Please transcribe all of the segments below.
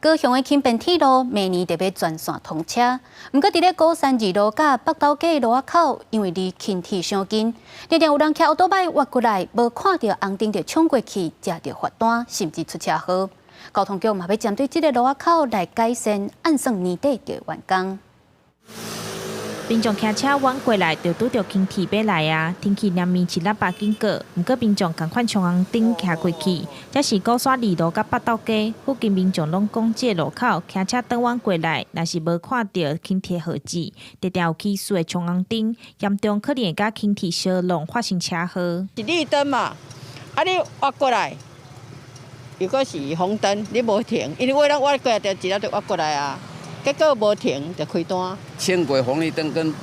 高雄的輕便鐵路明年就欲全線通車，毋過佇咧鼓山二路佮北斗街路仔口，因為離輕鐵傷近，常常有人騎歐多擺越過來，無看著紅燈就衝過去，食著罰單，甚至出車禍。交通局嘛欲針對這个路仔口來改善，按算年底就會完工。民眾騎車彎過來，就拄著輕鐵欲來啊！天氣連綿一喇叭經過，毋過民眾仝款衝紅燈騎過去。這是鼓山二路佮北斗街附近民眾攏講，這个路口騎車轉彎過來，若是無看著輕鐵號誌，常常有起事會衝紅燈，嚴重可能會佮輕鐵相挵發生車禍。是綠燈嘛？啊，你越過來，如果是紅燈，你無停，因為我咱越過來就一下就越過來啊。結果無停就開單。輕軌紅綠燈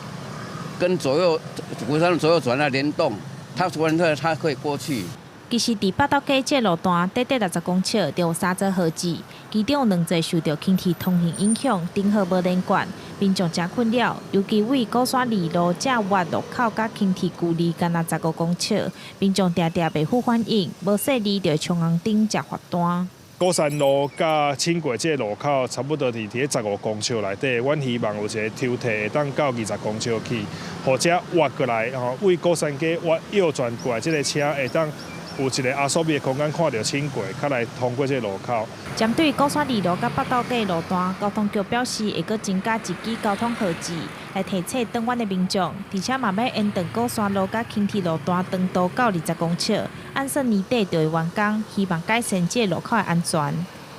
跟左右鼓山左右轉來聯動，它突然它可以過去。其實，佇北斗街這路段，短短60公尺，就有三座號誌，其中有兩座受著輕鐵通行影響，燈號無連貫，民眾誠困擾。尤其位鼓山二路正越路口佮輕鐵距離干焦15公尺，民眾定定袂赴反應，無細膩就會衝紅燈食罰單。鼓山路佮輕軌這个路口，差不多佇咧15公尺內底，阮希望有一个抽屜會當到20公尺去，或者越過來吼，位鼓山街越右轉過來，這个車會當有一个壓縮的空間，看著輕軌，較來通過這个路口。針對鼓山二路佮北斗街路段，交通局表示會閣增加一支交通號誌，來提醒轉彎的民眾，而且嘛欲延長鼓山路佮輕鐵路段長度到20公尺，按算年底就會完工，希望改善這个路口的安全。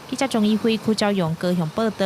記者鍾一輝、柯昭勇高雄報導。